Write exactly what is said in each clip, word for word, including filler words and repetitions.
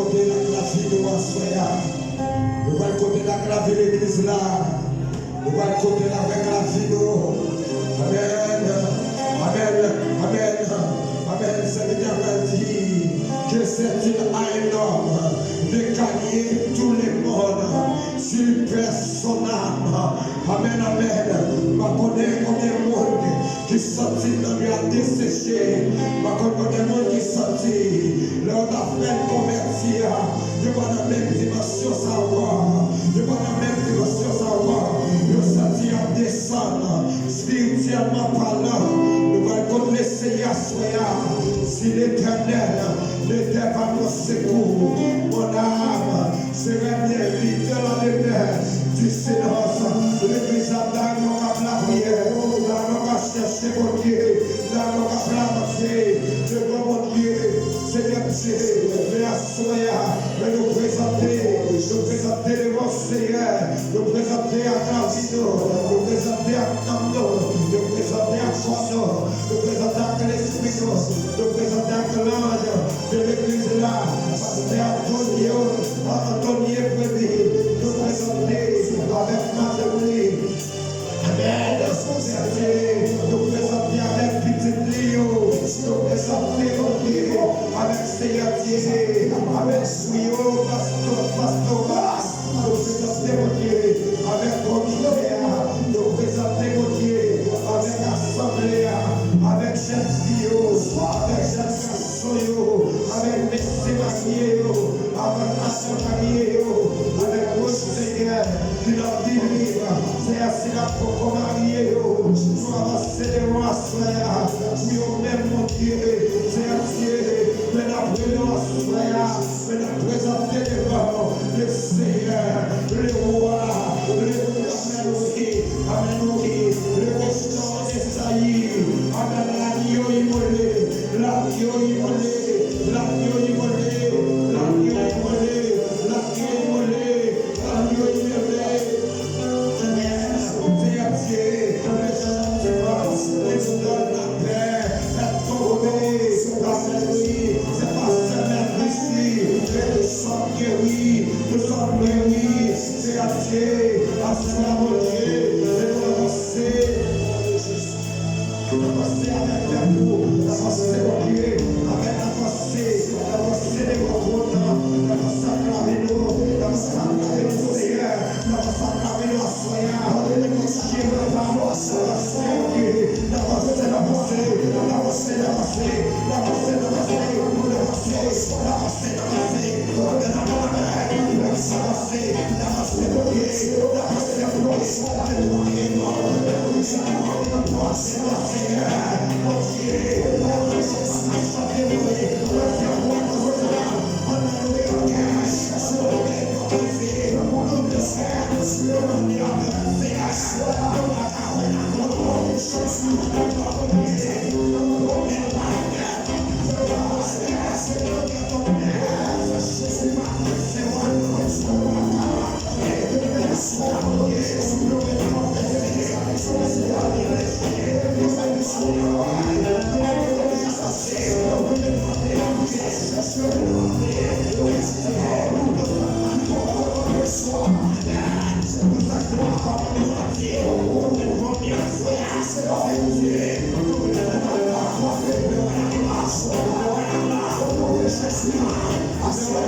Kote l ak lavi nou aswè a. Nou pral kote l ak lavi legliz la. Nou pral kote l avèk lavi nou. Amèn. Amèn. Amèn. Amèn. Sèvitè pral di que c'est une à un homme de gagner tout le monde s'il perd son âme. Amèn, amèn. M pa konnen konbyen moun ki santi nanm yo ap deseche. M pa konn konbyen moun ki santi lè yo ta fèk konvèti a, yo pa nan menm dimansyon sa ankò. Yo pa nan menm dimansyon sa ankò. Yo santi y ap desann. Espirityèlman palan, nou pral kot Leseyè aswè a. Si Letènèl n'était pas mon secours, mon âme serait bien vite la demeure du silence. Legliz la, la nou k ap lapriyè, la nou k ap chèche Bondye, la nou k ap lamante devan Bondye. Senyè Dye, men aswè a, men nou prezante, nou prezante devan Senyè, nou prezante ak lavi nou, nou prezante ak nanm nou, nou prezante ak kò nou, nou prezante ak lespri nou, nou prezante ak lanj de legliz la, pastè Antonio, Antonie Prevy, nou prezante avèk madanm li. Amèn. Seyè Dye, nou prezante avèk pitit li yo, nou prezante Bondye avèk Seyè Dye, avèk trio pastò, pastoral, nou prezante Bondye avèk komite a, nou prezante Bondye avèk asanble a, avèk jèn fi yo, avèk jèn gason yo, avèk mesye marye yo, avèk madanm marye yo, avèk moun Senyè ki nan Bib, Seyè, si n ap poko marye yo, nou avanse devan aswè a, pou yo menm, Bondye, Seyè Dye, men n ap rele w aswè a, men n ap prezante devan w, le Seyè, le Wa, le Amèn, wi, amèn, wi, le Mesye Esayi, amèn, lavi yo imole, lavi yo imole, lavi yo imole, lavi yo imole, lavi yo imole, lavi yo imole. Amèn. Seyè Dye, le chantiman, le don lapè, fè tonbe, amèn, wi, se pastè Mèt Isi, ke nou sòm geri, nou sòm geri, Seyè Dye, aswè a, Bondye, e nou avanse. Nou avanse avèk pèp ou, nou avanse, Bondye, avèk avanse, nou avanse devan twòn nan, nou avanse ak lavi nou, nou avanse ak lavi nou, Seyè, nou avanse ak lavi nou aswè a, nou avanse, Bondye, nou avanse, nou avanse, nou avanse, nou avanse, nou avanse, nou avanse, nou avanse,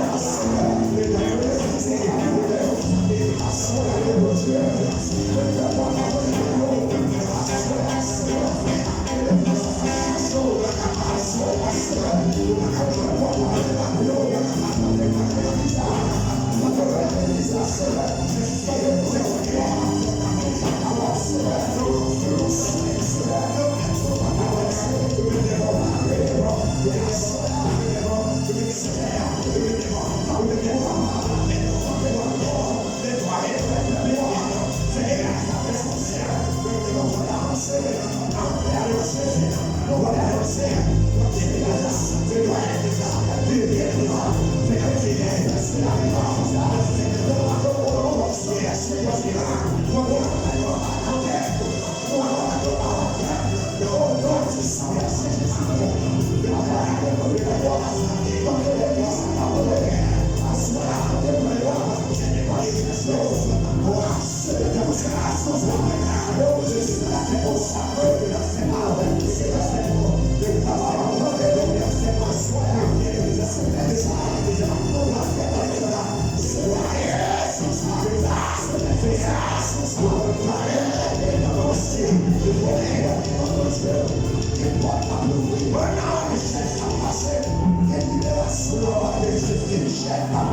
nou avanse, nou avanse.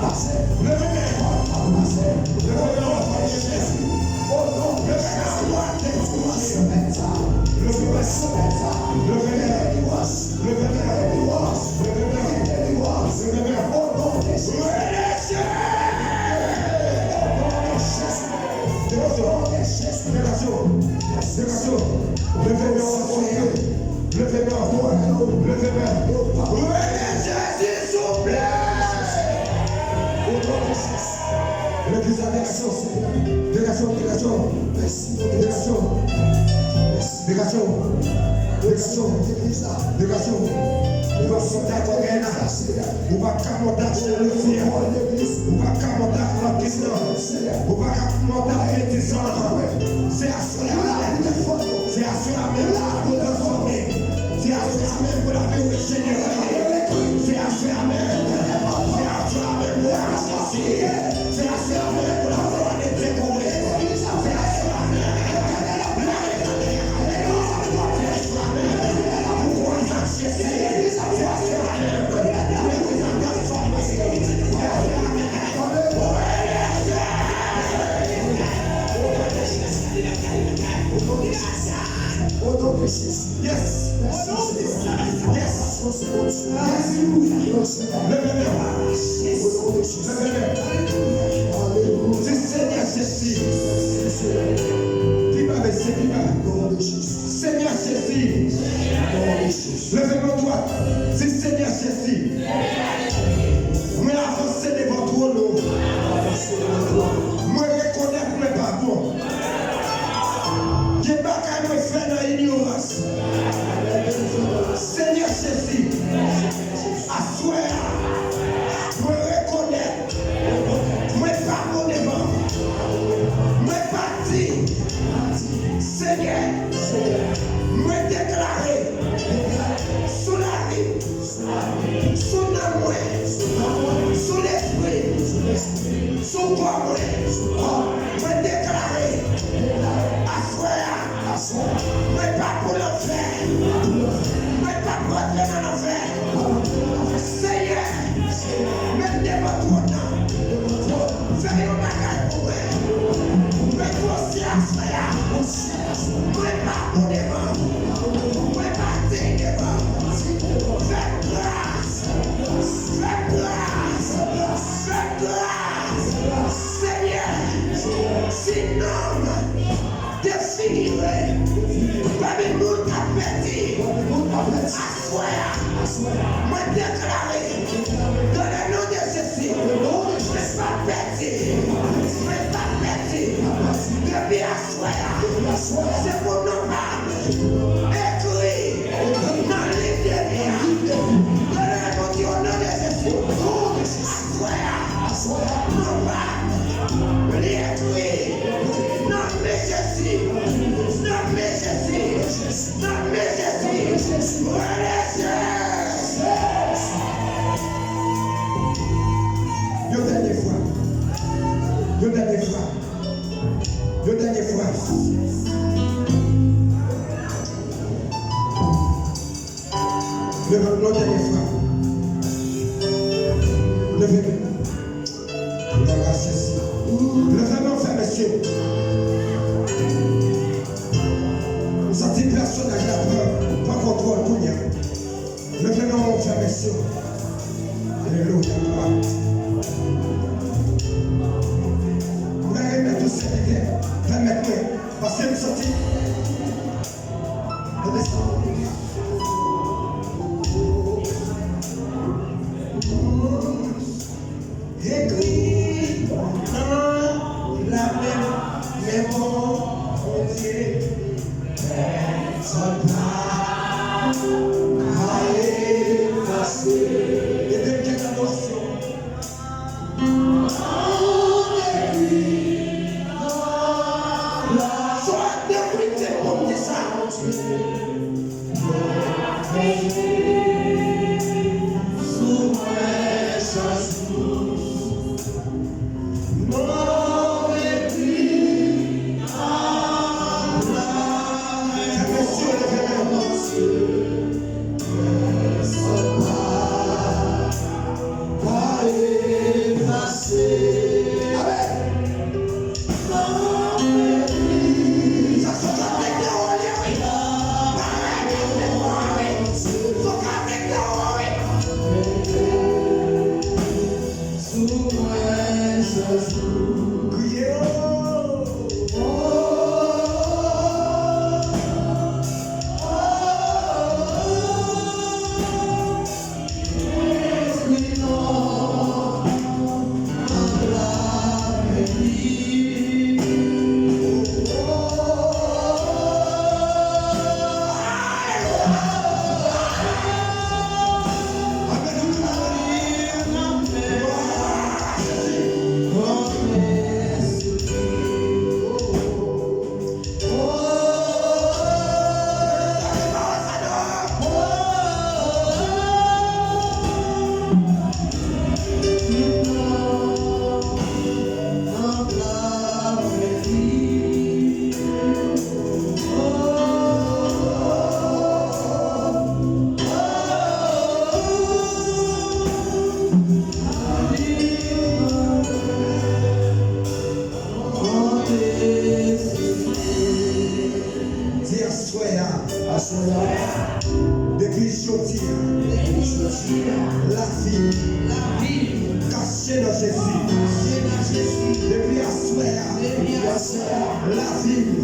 Leve men. Leve men an non de Jezi. Leve men an non de Jezi. Leve men. Leve men. Leve men. Leve men. Leve men. Leve men. Leve men. Leve men. Leve men. Degage w. Degage w. Leve men an fò. Leve men an fò. Leve men. Rele Jezi souple. Legliz la, degage w. Degage w. Degage w. Degage w. Degage w. Degage w. Degage w. Degage w. Ou pa ka monte ak kòkèy la. Ou pa ka monte ak chèn de fè. Ou pa ka monte ak rankisnan. Ou pa ka monte ak betiz lan. Se aswè a menm. Se aswè a menm pou w transfòme. Se aswè a menm pou lavi w rejenere. Se aswè a menm. Se aswè a menm pou w avanse. Se aswè a menm pou laglwa de Dye kouvri. Se aswè a menm. Yes. Yes. Yes. Leve men w. Leve men w. Di, Senyè Jezi. Pi ba, mesye, pi ba. Senyè Jezi. Leve men w dwat. Di, Senyè Jezi. Mwen avanse devan twòn ou. Mwen rekonèt mwen pa bon. Gen bagay mwen fè nan inyorans. Senyè Jezi, aswè a, mwen rekonèt mwen pa bon devan. Mwen pa diy. Senyè, mwen deklare sou lavi m, sou nanm mwen, sou lespri m, sou kò mwen, mwen deklare, aswè a, mwen pa pou lanfè. Mwen pa pou antre nan lanfè. Senyè, menm devan twòn nan, fè yon bagay pou mwen. Mwen konsyan aswè a. Mwen pa bon devan. Mwen pa diy devan. Fè gras. Fè gras. Fè gras. Senyè, si nanm defigire pami moun k ap pèdi, aswè a, mwen deklare, dans le nom de Jésus, mwen p ap pèdi, mwen p ap pèdi, depi aswè a, se pou non pa m ekri nan liv de vi a. Donè Bondye, o non de Jezi. Aswè a, non pa m li ekri nan men Jezi. Nan men Jezi. Nan men Jezi. Rele Jezi. Yon dènye fwa. Yon dènye fwa. Yon dènye fwa. Leve yon dènye fwa. Leve men. Glwa a Jezi. Leve men w fè mesye. M santi pèsonaj la pran, pran kontwòl kounye a. Leve men w fè mesye. Alelouya, glwa. M ta renmen tou sèvitè pèmèt mwen, paske m santi. Tande sa. Ekri nan lamen, men Bondye, pèsonn pa ka efase. Kriye, oh, oh, oh, oh, oh. Di aswè a. Aswè a. Depi jodi a. Depi jodi a. Lavi m. Lavi m. Kache nan Jezi. Kache nan Jezi. Depi aswè a. Depi aswè a. Lavi m.